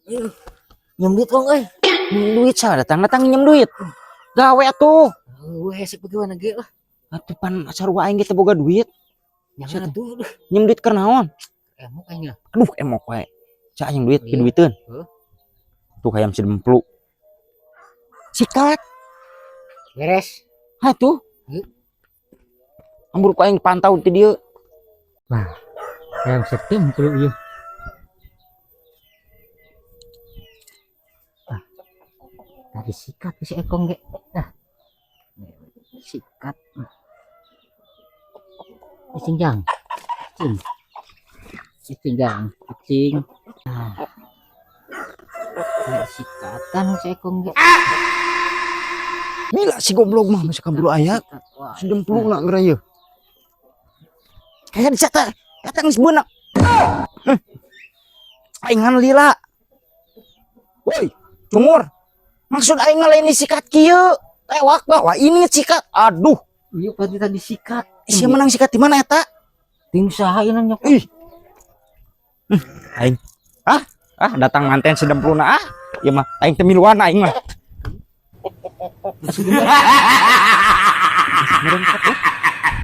Nyem duit, Kong, euy. Nyem duit salah datang datang nyem duit. Gawe atuh. Gue hesek bagaimana ge lah. Atuh pan sarua aing ge teu boga duit. Jangan atuh, aduh. Nyem duit keur naon? Emok aing lah. Aduh, emok wae. Cak aing duit Iya. piduiteun. Heuh. Tuh hayam si demplu. Sikat. Beres. Atuh. Heuh. Ambur ku aing pantau ti dieu. Hayam setemplu ieu. Ah. Tadi sikat si Ekong ge. Ah. Sikat. Cicing jang. Cicing. Cicing jang. Cicing. Ah. Kayak sikatan si Ekong ge. Bila si goblok mah masih kaburu aya. Sikat. Wah. Si demplu na geura ieu. Kayak dicata, eta geus beunang. Aing ngan lila. Woi, cungur. Maksud aing lain disikat kieu. Tewak bahwa ini sikat. Aduh, Iya pasti tadi sikat. sia menang sikat di mana eta? Ting saha ieu nyok. Ih. Aing. Ah, ah datang manten si dempluna ah. Ieu mah aing teu miluan aing mah. Merengket ya.